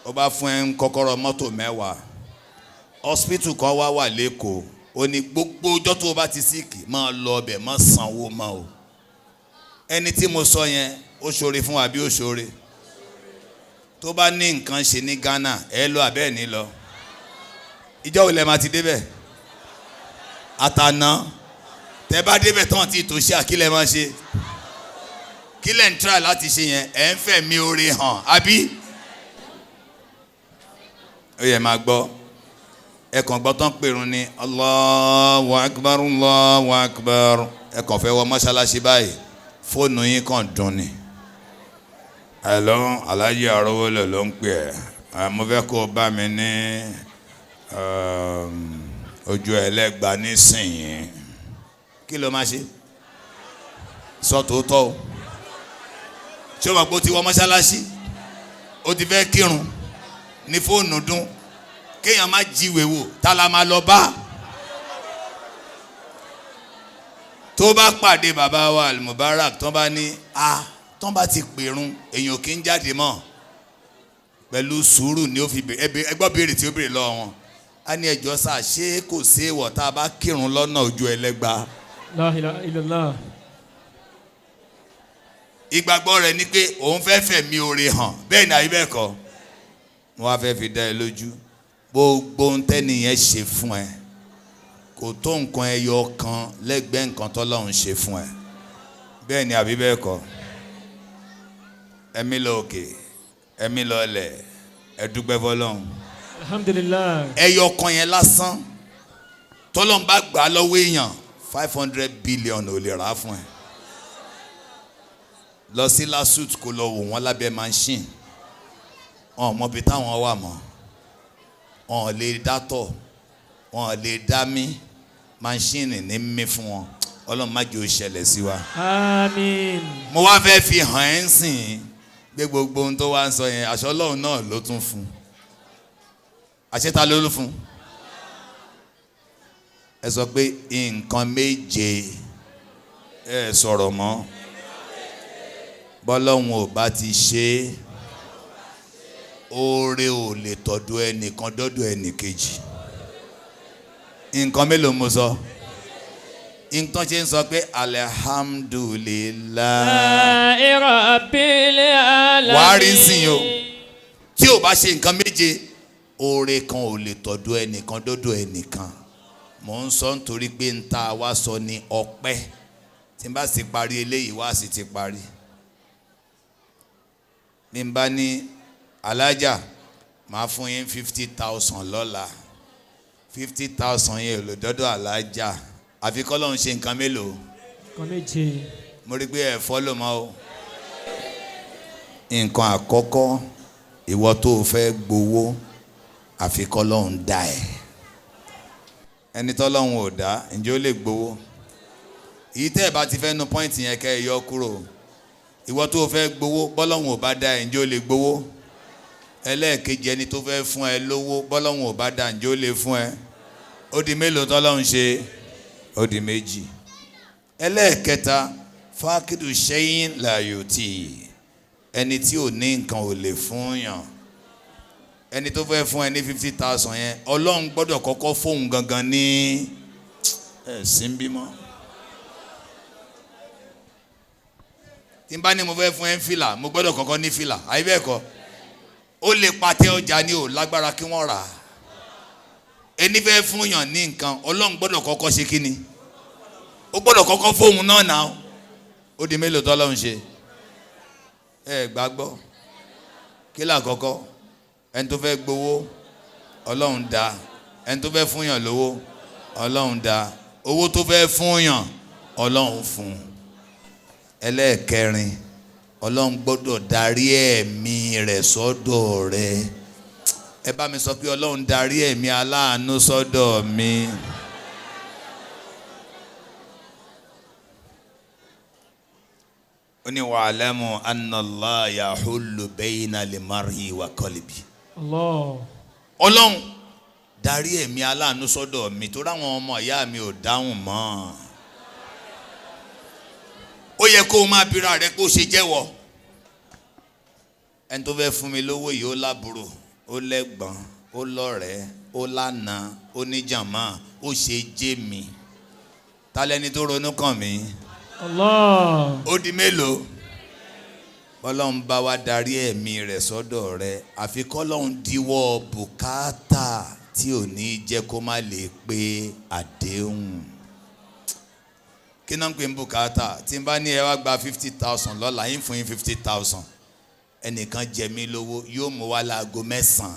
Ó bá fún ẹ ń kọ́kọ́rọ́ mọ́tò 10. Hospital kan wá wà lẹ́kọ̀ọ́. Ó ní gbogbo ọjọ́ tó o bá ti síìkì máa lọ ọbẹ̀, má sanwó mọ́ o. Ẹni tí mo sọ yẹn, ó ṣoore fún wa bí ó ṣoore? Tó bá ní nǹkan ṣe ní Ghana, ẹ lọ àbẹ́ ẹ̀ ní lọ. Ìjọ́ wo lẹ máa ti débẹ̀? Àtàná. Tẹ bá débẹ̀ tán tí tó ṣe, àkílẹ̀ máa ṣe. Kílẹ̀ ń try láti ṣe yẹn, ẹ̀ ń fẹ́ mi oore hàn, àbí? Ó yẹ máa gbọ́. Ẹ kàn gbọ́ tán pèrún ni Allahu Akbar, Allahu Akbar. Ẹ kàn fẹ́ wọ mọ́ṣáláṣí báyìí, fóònù yín kàn dùn ni. Hello, Alhaji Arówólò ló ń pè ẹ́. Mo fẹ́ kó o bá mi ní ojú ẹlẹ́gba nísìnyí. Kí ló máa ṣe? Sọ tòótọ́ o. Ṣé o mọ̀ pé o ti wọ mọ́ṣáláṣí? O ti fẹ́ kírun ní fóònù dún. Kéèyàn má jíwèé wò, ta la máa lọ bá? Tó bá pàdé bàbá wa Al-Mubarak, tó bá ní a, tó bá ti pèrun, èèyàn kì í jáde mọ́. Pẹ̀lú sùúrù ni ó fi béèrè. Ẹ gbọ́ béèrè tí ó béèrè lọ́wọ́ wọn. A ní ẹjọ́ sá, ṣé kò sí èèwọ̀ tá a bá kírun lọ́nà ojú ẹlẹ́gba? La ilaha illallah. Ìgbàgbọ́ rẹ̀ ni pé òun fẹ́ fẹ̀mí oore hàn. Bẹ́ẹ̀ ni àbí bẹ́ẹ̀ kọ́? Mo wá fẹ́ fi dá ẹ lójú. Gbogbo ohun tẹ́nìyẹn ṣe fún ẹ kò tó nǹkan ẹyọ kan lẹ́gbẹ̀ẹ́ nǹkan tọ́lọ́run ṣe fún ẹ. Bẹ́ẹ̀ ni àbí bẹ́ẹ̀ kọ́? Ẹ̀mí lọ òkè, ẹ̀mí lọ ilẹ̀, ẹ dúpẹ́ fọlọ́run. Alhamdulillah. Ẹyọ kan yẹn lásán tọ́lọ́run bá gbà lọ́wọ́ èèyàn, 500 billion ò lè rà á fún ẹ. Lọ sí LASUT kó lọ wò wọ́n lábẹ́ machine. Wọn ò mọbi táwọn wà mọ́. Wọn ò lè dátọ̀, wọn ò lè dá mí. Machine ní mí fún wọn. Ọlọ́run má jẹ́ ó ṣẹlẹ̀ sí wa. Àmín. Mo wá fẹ́ fi hàn ẹ́ ń sìn gbé gbogbo ohun tó wá ń sọ yẹn, àṣọ Ọlọ́run náà ló tún fún. Àṣẹ ta ló fún? Ẹ sọ pé nǹkan méje ẹ sọ̀rọ̀ mọ́. Bọ́lọ́hun ò bá ti ṣe é. Oore ò lè tọ̀dọ̀ ẹnìkan dọ́dọ̀ ẹnìkejì. Nǹkan mélòó mo sọ? Nǹkan ṣe ń sọ pé alhamdulillahi Rabbil alamin. Wàá rí sìn o. Tí o bá ṣe nǹkan méje, oore kan ò lè tọ̀dọ̀ ẹnìkan dọ́dọ̀ ẹnìkan. Mò ń sọ nítorí pé ń ta wá sọ ní ọpẹ́. Tí n bá sì parí eléyìí, wá sì ti parí. Bí n bá ní alájà, màá fún yín 50,000 lọ́la. 50,000 yẹn ò lè dọ́dọ̀ alájà. Àfi k'Ọlọ́run ṣe nǹkan mélòó? Nǹkan méje. Mo rí pé ẹ fọ́lọ̀ mọ́ o. Nǹkan àkọ́kọ́, ìwọ tó o fẹ́ gbowó, àfi k'Ọlọ́run dá ẹ. Ẹni tọ́lọ́run ò dá, ǹjẹ́ ó lè gbowó? Èyí tẹ́ ẹ bá ti fẹ́ nu point yẹn kẹ́ ẹ yọ kúrò. Ìwọ tó o fẹ́ gbowó, bọ́lọ́run ò bá dá ẹ, ǹjẹ́ ó lè gbowó? Ẹlẹ́ẹ̀kejì, ẹni tó fẹ́ fún ẹ lówó, bọ́lọ́run ò bá dá, ǹjẹ́ ó lè fún ẹ? Ó di mélòó tọ́lọ́run ṣe? Ó di méjì. Ẹlẹ́ẹ̀kẹta, fákìdù ṣẹ́yìn làyò tì í. Ẹni tí ò ní nǹkan ò lè fún yàn. Ẹni tó fẹ́ fún ẹ ní 50,000 yẹn, Ọlọ́run gbọ́dọ̀ kọ́kọ́ fóun gangan ní ẹ̀sìn bímọ. Tí n bá ní mo fẹ́ fún ẹ ń fìlà, mo gbọ́dọ̀ kọ́kọ́ ní fìlà, àyè bẹ́ẹ̀ kọ́. Ó lè patẹ́ ọjà ni ò lágbára kí wọ́n rà á. Ẹni fẹ́ fún yàn ní nǹkan, Ọlọ́run gbọ́dọ̀ kọ́kọ́ ṣe kí ni? Ó gbọ́dọ̀ kọ́kọ́ fóun náà náà. Ó di mélòó tọ́lọ́run ṣe? Ẹ gbàgbọ́. Kí là kọ́kọ́? Ẹni tó fẹ́ gbowó, Ọlọ́run dá. Ẹni tó fẹ́ fún yàn lówó, Ọlọ́run dá. Owó tó fẹ́ fún yàn, Ọlọ́run fún. Ẹlẹ́ẹ̀kẹrin, Ọlọ́run gbọ́dọ̀ darí ẹ̀mí rẹ̀ sọ́dọ̀ rẹ̀. Ẹ bá mi sọ pé Ọlọ́run darí ẹ̀mí aláàánú sọ́dọ̀ mi. Ó ní wa'lamu anna Allaha yahulu bayna al-mar'i wa qalbi. Allah. Ọlọ́run darí ẹ̀mí aláàánú sọ́dọ̀ mi torí àwọn ọmọ ìyá mi ò dáhùn mọ́. Ó yẹ kó o máa bira rẹ kó o ṣe jẹ́wọ́. Ẹni tó fẹ́ fún mi lówó yìí, ó lábúrò, ó lẹ́gbọ̀n, ó lọ́rẹ̀ẹ́, ó lánàá, ó níjàmá, ó ṣe jẹ́ mi. Ta lẹni tó ronú kàn mí? Allah. Ó di mélòó? Bọ́lọ́run bá wa darí ẹ̀mí rẹ̀ sọ́dọ̀ rẹ̀, àfi kọ́lọ́run díwọ́ bùkátà tí ò ní jẹ́ kó má lè pé àdéhùn. Kí náà ń pè ní bùkátà? Tí n bá ní ẹ wá gba 50,000 lọ́la, yín fún yín 50,000. Ẹnìkan jẹ mí lówó, yóò mú wá láago 9.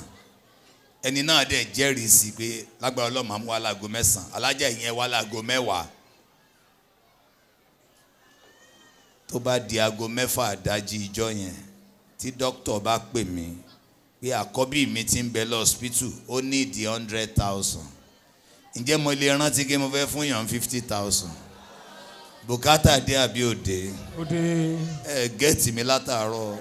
Ẹni náà dẹ̀ jẹ́rìí sí pé lágbára Ọlọ́run máa mú wá láago 9. Alájà ìyẹn wá láago 10. Tó bá di aago 6 àdájí ìjọ yẹn, tí dókítà bá pè mí pé àkọ́bí mi ti ń bẹ lọ́sípítù, ó ní ìdí 100,000. Ǹjẹ́ mo lè rántí kí mo fẹ́ fún yàn 50,000? Bùkátà dé àbí òde? Òde. Ẹ gẹ́ẹ̀tì mi látàárọ̀.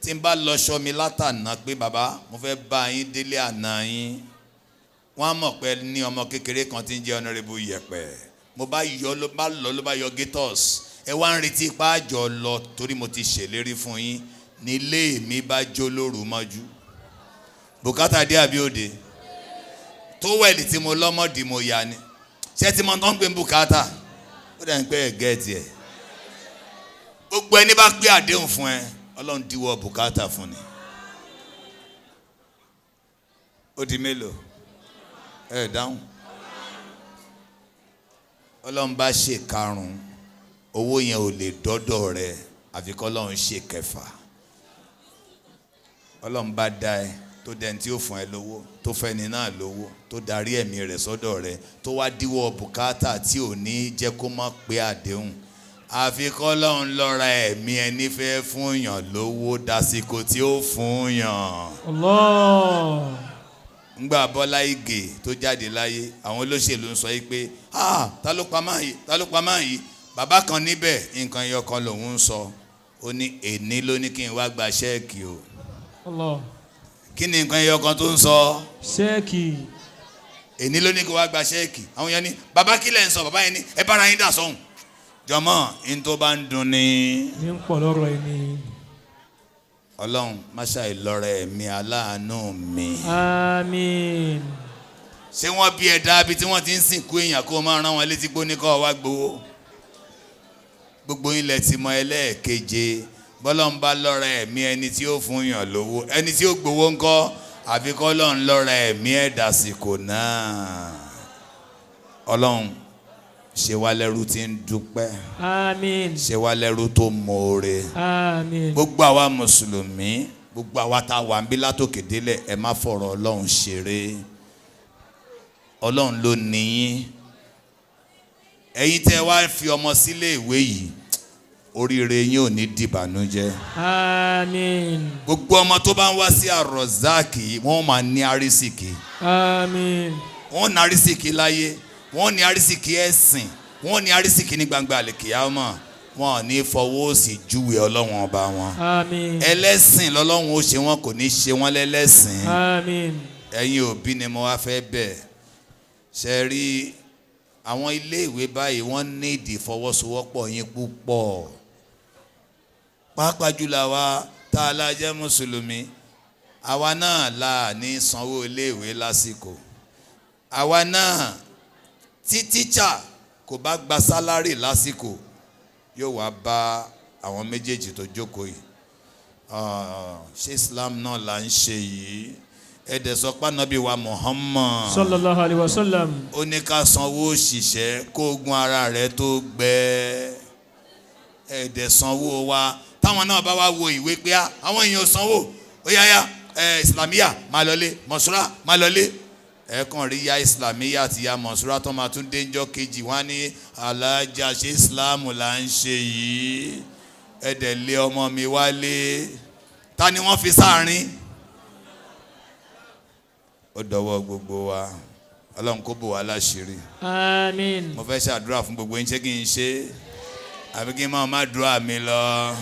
Tí n bá lọ́ṣọ́ mi látàná pé bàbá mo fẹ́ bá yín délé àná yín, wọ́n á mọ̀ pé ní ọmọ kékeré kan tí ń jẹ́ Honorable Yẹ̀pẹ̀. Mo bá yọ ló bá lọ ló bá yọ Gators. Ẹ wá ń retí ipá àjọ lọ torí mo ti ṣèlérí fún yín. Nílé mi bá jó lóru mọ́jú. Bùkátà dé àbí òde? Tówẹ̀lì tí mo lọ́mọdì mo yá ni. Ṣé tí mo tán ń pè ní bùkátà? Ó dẹ̀ ń pẹ́ ẹ̀ gẹ́ẹ̀tì ẹ̀. Gbogbo ẹni bá gbé àdéhùn fún ẹ, Ọlọ́run díwọ́ bùkátà fún ni. Ó di mélòó? Ẹ dáhùn. Ọlọ́run bá ṣe karùn-ún, owó yẹn ò lè dọ́dọ̀ rẹ àfi k'Ọlọ́run ṣe kẹfà. Ọlọ́run bá dá ẹ tó dẹni tí ó fún ẹ lówó, tó fẹ́ni náà lówó, tó darí ẹ̀mí rẹ̀ sọ́dọ̀ rẹ, tó wá díwọ́ bùkátà tí ò ní jẹ́ kó má pé àdéhùn. Àfi k'Ọlọ́run lọ́ra ẹ̀mí ẹni fẹ́ fún yàn lówó dasìkò tí ó fún yàn. Allah. Ngbà Bọ́lá Ìgè tó jáde láyé, àwọn olóṣèlú ń sọ yìí pé ah, ta ló pa máa yìí, ta ló pa máa yìí. Bàbá kan níbẹ̀, nǹkan ẹyọ kan lòun ń sọ. Ó ní èní ló ní kí n wá gba ṣẹ́ẹ̀kì o. Allah. Kí ni nǹkan ẹyọ kan tó ń sọ? Ṣẹ́ẹ̀kì. Èní ló ní kí n wá gba ṣẹ́ẹ̀kì. Àwọn yẹn ní bàbá kí lẹ̀ ń sọ, bàbá yẹn ní ẹ bára yín dà sọ́hùn. Jọmọ́, n tó bá ń dun ni. Ní ń pọ̀ lọ́rọ̀ ẹni. Ọlọ́run má ṣàì lọ́rẹ̀ ẹ̀mí aláàánú mi. Àmín. Ṣé wọ́n bí ẹ̀dá ibi tí wọ́n ti ń sìnkú èèyàn kó máa rán wọn létí pé ó ní kó wá gbowó? Gbogbo yín lẹ ti mọ ẹlẹ́ẹ̀keje. Bọ́lọ́n bá lọ́rẹ̀ ẹ̀mí ẹni tí ó fún yàn lówó, ẹni tí ó gbowó ńkọ́? Àfi kọ́lọ́n lọ́rẹ̀ ẹ̀mí ẹ̀dá sìkò náà. Ọlọ́run ṣe wá lẹ́rú tí ń dúpẹ́. Àmín. Ṣe wá lẹ́rú tó mọ̀ọ́re. Àmín. Gbogbo àwa mùsùlùmí, gbogbo àwa tá a wà ń bí látòkè délẹ̀, ẹ má fọ̀rọ̀ Ọlọ́run ṣeré. Ọlọ́run ló ní yín. Ẹ̀yin tẹ́ wá fi ọmọ sílé ìwé yìí, oríire yín ò ní dìbànújẹ́. Àmín. Gbogbo ọmọ tó bá ń wá sí Arozaki, wọ́n máa ní arísìkì. Àmín. Wọ́n ní arísìkì láyé, wọ́n ní arísìkì ẹ̀sìn, wọ́n ní arísìkì ní gbangba àlìkìyámọ̀. Wọn ò ní fọwọ́ òsì júwe Ọlọ́run ọba wọn. Àmín. Ẹlẹ́sìn lọ́lọ́run ó ṣe wọn, kò ní ṣe wọ́n lẹ́lẹ́sìn. Àmín. Ẹ̀yin òbí ni mo wá fẹ́ bẹ̀. Ṣe rí àwọn iléèwé báyìí, wọ́n ní ìdí ìfọwọ́sowọ́pọ̀ yín púpọ̀, pàápàá jùlọ àwa tá a la jẹ́ mùsùlùmí. Àwa náà la ní sanwó iléèwé lásìkò. Àwa náà tí tíṣà kò bá gba salary lásìkò, yóò wá bá àwọn méjèèjì tó jókòó yìí. Ṣé Islam náà là ń ṣe yìí? Ẹ̀dẹ̀ sọ pé Ànábì wa Muhammad Sallallahu alayhi wa sallam. ó ní ká sanwó òṣìṣẹ́ kó ogun ara rẹ̀ tó gbẹ. Ẹ̀dẹ̀ sanwó wa. Táwọn náà bá wá wo ìwé pé àwọn èèyàn sanwó, ó yá yá, ẹ Islamiyah máa lọlé, Mọ̀ṣúrà máa lọlé. Ẹ kàn rí ya Islamiyah àti ya Mọ̀ṣúrà tó máa tún dénjọ́ kejì, wọ́n á ní alájà, ṣe Islam là ń ṣe yìí? Ẹ̀dẹ̀ lé ọmọ mi wálé. Ta ni wọ́n fi sáàrin? Ó dọwọ́ gbogbo wa. Ọlọ́run kó bò wá láṣìírí. Àmín. Mo fẹ́ ṣàdúrà fún gbogbo yín. Ṣé kí n ṣe àbí kí n máa má dúrà mi lọ?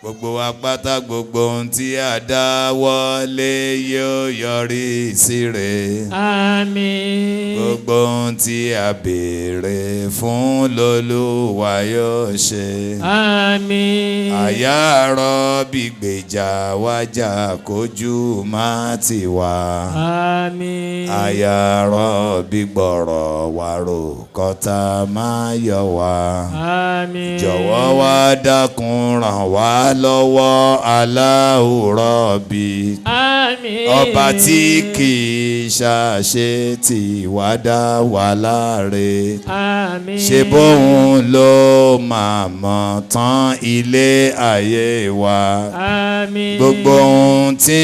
Gbogbo wa pátá, gbogbo ohun tí a dá wọlé yóò yọrí sí rere. Àmín. Gbogbo ohun tí a béèrè fún lOlúwa yóò ṣe. Àmín. Àyà rọ́bì, gbèjà wájà, kójú má ti wá. Àmín. Àyà rọ́bì, gbọ̀rọ̀ wàrò, kọ́tà má yọ wá. Àmín. Jọ̀wọ́ wá dákun ràn wá lọ́wọ́, Aláhù Rọ́bì. Àmín. Ọba tí kì í ṣàṣe tí wá dá wa láre. Àmín. Ṣe bóun ló máa mọ̀ tán ilé ayé wa? Àmín. Gbogbo ohun tí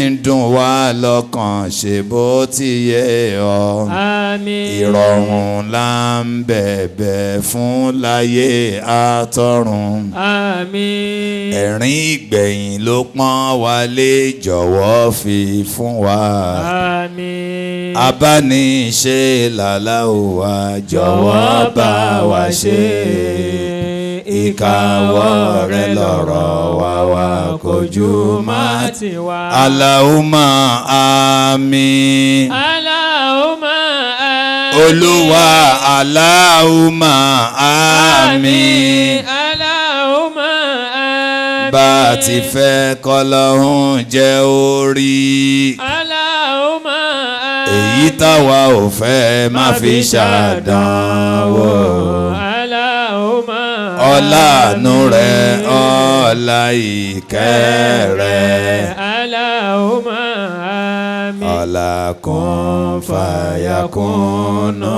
ń dùn wá lọ́kàn, ṣe bó ti yé ọ? Àmín. Ìrọ̀rùn là ń bẹ̀bẹ̀ fún láyé àtọ̀run. Àmín. Ẹ̀rín ìgbẹ̀yìn ló pọ́n wálé, jọ̀wọ́ fi fún wa. Àmín. Abániṣe làlá wa, jọ̀wọ́ bá wa ṣe. Ìkáwọ́ rẹ lọ̀rọ̀ wa wá, kojú má ti wá. Allahumma àmín. Allahumma àmín. Olúwa, Allahumma àmín. Allahumma àmín. Bá a ti fẹ́ kọ́lọ́hún jẹ́ orí. Allahumma àmín. Èyí táwa ò fẹ́, má fi ṣàdánwò. Allahumma Ọláàánú rẹ, ọlá ìkẹ́ rẹ. Allahumma àmín. Ọlá kun fàyàkùnà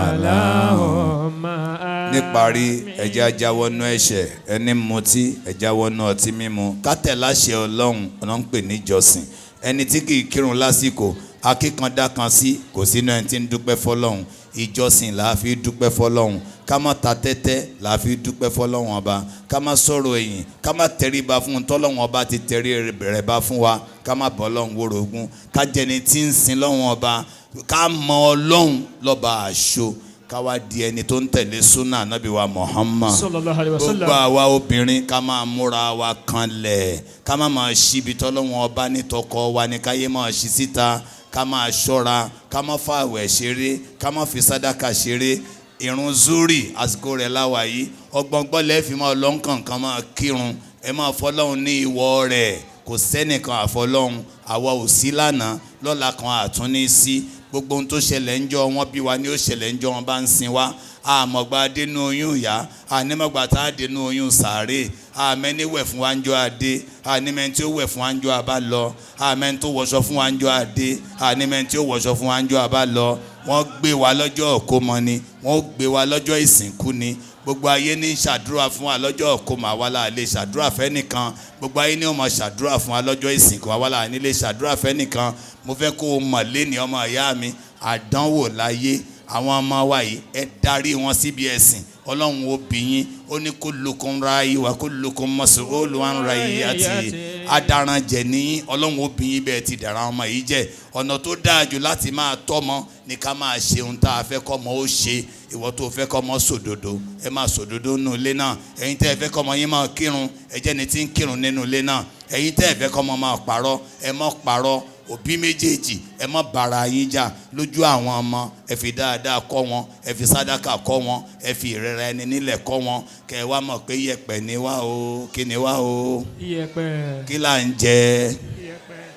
aláhùn. Allahumma àmín. Níparí, ẹjẹ́ ajáwọ́nú ẹ̀ṣẹ̀. Ẹni mutí, ẹjẹ́ awọ́nú ọtí mímu. Kátẹ̀ láṣẹ Ọlọ́run ọ̀nà ń pè níjọsìn. Ẹni tí kì í kírun lásìkò, akíkandá kan sí kò sínú ẹni tí ń dúpẹ́ fọlọ́run. Ìjọsìn là á fi dúpẹ́ fọlọ́run. Ká má ta tẹ́tẹ́ là á fi dúpẹ́ fọlọ́run ọba. Ká má sọ̀rọ̀ ẹ̀yìn, ká má tẹríba fún un tọ́lọ́run ọba ti tẹrí rẹ̀ bá fún wa. Ká má bọ́ Ọlọ́run wórogún. Ká jẹni tí ń sin lọ́run ọba. Ká mọ Ọlọ́run lọ́ba àṣọ. Ká wá di ẹni tó ń tẹ̀lé súnà Nábì wa Muhammad. Sallallahu alayhi wa sallam. Gbogbo àwa obìnrin, ká máa múra wa kanlẹ̀, ká má máa ṣíbi tọ́lọ́wọ́n ọba nítọkọ wa ní káyé máa ṣí síta. Ká máa ṣọ́ra, ká má fàwẹ̀ ṣeré, ká má fi sádàkà ṣeré. Irun zuri àsìkò rẹ̀ láwa yìí, ọgbọ̀ngbọ́n lẹ́ẹ̀fì máa lọ nǹkankan máa kírun. Ẹ máa fọlọ́hún ní ìwọ rẹ̀. Kò sẹ́nìkan àfọlọ́hún. Àwa ò sí lánàá, lọ́la kan àtúní sí. Gbogbo ohun tó ṣẹlẹ̀ ń jọ wọn bí wa ni ó ṣẹlẹ̀ ń jọ wọn bá ń sin wa. Àmọ̀gbà dénú oyún ìyá, ànímọ̀gbà tá a dénú oyún sàárè, àmẹ́ni wẹ̀ fún wa ń jọ adé, ànímẹ́ni tí ó wẹ̀ fún wa ń jọ abá lọ, àmẹ́ni tó wọṣọ fún wa ń jọ adé, ànímẹ́ni tí ó wọṣọ fún wa ń jọ abá lọ. Wọ́n gbé wa lọ́jọ́ òkómọ ni, wọ́n gbé wa lọ́jọ́ ìsìnkú ni. Gbogbo ayé ní ṣàdúrà fún wa lọ́jọ́ òkómọ, àwa la lè ṣàdúrà fẹ́nìkan. Gbogbo ayé ní ó máa ṣàdúrà fún wa lọ́jọ́ ìsìnkú, àwa la ní lè ṣàdúrà fẹ́nìkan. Mo fẹ́ kó o mọ̀ léni, ọmọ ìyá mi, àdánwò láyé. Àwọn ọmọ wa yìí, ẹ darí wọn síbi ẹ̀sìn. Ọlọ́run ó bí yín, ó ní kullukum ra'i wa kullukum mas'ulun an ra'iyyati. Adaranjẹ ní Ọlọ́run ó bí yín bẹ́ẹ̀ ti dàrá ọmọ yìí jẹ́. Ọ̀nà tó dáa jù láti máa tọ́mọ ní ká máa ṣe ohun tá a fẹ́ kọ́mọ ó ṣe. Ìwọ tó fẹ́ kọ́mọ sòdodo, ẹ máa sòdodo nínú ilé náà. Ẹ̀yin tẹ́ ẹ fẹ́ kọ́mọ yín máa kírun, ẹ jẹ́ ni tí ń kírun nínú ilé náà. Ẹ̀yin tẹ́ ẹ fẹ́ kọ́mọ máa parọ́, ẹ má parọ́. Òbí méjèèjì, ẹ má bára yín jà lójú àwọn ọmọ. Ẹ fi dáadáa kọ́ wọn, ẹ fi sádàkà kọ́ wọn, ẹ fi ìrẹ̀rẹ̀ ẹni nílẹ̀ kọ́ wọn. Kẹ́ ẹ wá mọ̀ pé yẹ̀pẹ̀ ni wá o. Kí ni wá o? Iyẹ̀pẹ̀. Kí là ń jẹ?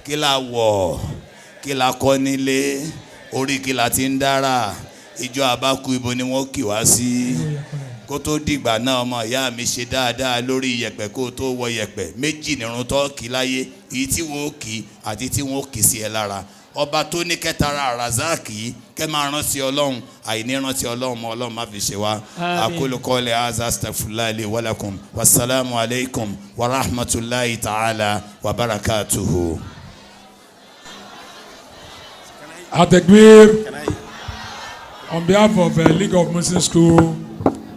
Kí là wọ̀? Kí là kọ́ nílé? Orí kí là ti ń dára? Ìjọ àbákú, ibo ni wọ́n kì wá sí? Kó tó dìgbà náà, ọmọ ìyá mi, ṣe dáadáa lórí iyẹ̀pẹ̀ kó tó wọ iyẹ̀pẹ̀. Méjì nírun tó kì láyé, èyí tí wọ́n ó kì àti tí wọ́n ó kì sí ẹ lára. Ọba tó ní kẹtara razak yìí, kẹ máa rántí Ọlọ́run. Àìní rántí Ọlọ́run mọ́, Ọlọ́run má fi ṣe wá. Àmín. Aqulu qawli hadha, astaghfirullahi li wa lakum. Wasalaamu alaykum wa rahmatulahi ta'ala wa barakatuhu. Atekbir, on behalf of League of Muslim School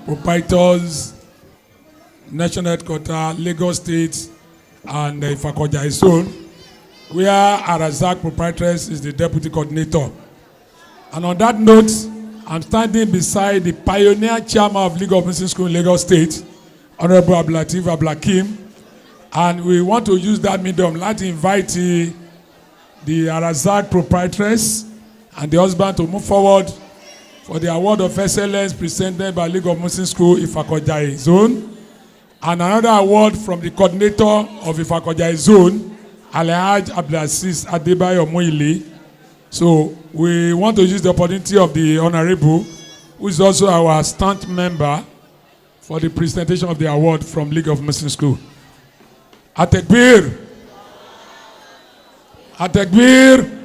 Proprietors, National Headquarters, Lagos State, and Ifako-Ijaiye Zone, where Arazak Proprietors is the deputy coordinator. And on that note, I'm standing beside the pioneer chairman of League of Muslim School in Lagos State, Honorable Abdulateef Abdulhakeem, and we want to use that medium láti invite the Arazak proprietress and the husband to move forward for the award of excellence presented by League of Muslim School Ifako-Ijaiye Zone, and another award from the coordinator of Ifako-Ijaiye Zone, Alhaj Abdulaziz Adebayo Muili. So we want to use the opportunity of the honorable, who is also our stand member, for the presentation of the award from League of Muslim School. Atekbir! Atekbir!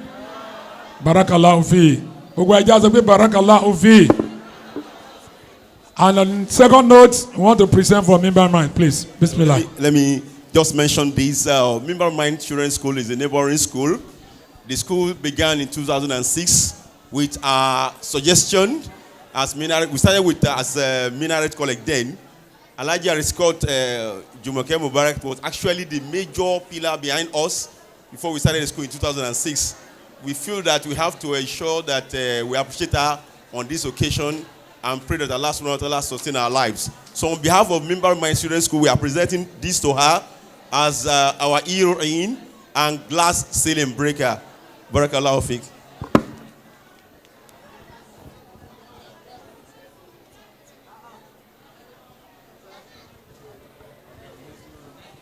Barakallahu fi. Gbogbo ẹja sọ pé barakallahu fi. And on second note, we want to present for Mimbar Mind, please. Bismillah. Let me just mention this. Mimbar Mind Children's School is a neighboring school. The school began in 2006 with our suggestion as Minaret. We started with as a Minaret College then. Alhaji Ariscott Jumoke Mubarak was actually the major pillar behind us before we started the school in 2006. We feel that we have to ensure that we appreciate her on this occasion and pray that Allah subhanahu wa ta'ala sustain our lives. So on behalf of Mimbar Mind Student School, we are presenting this to her as our heroine and glass ceiling breaker. Barakallahu fik.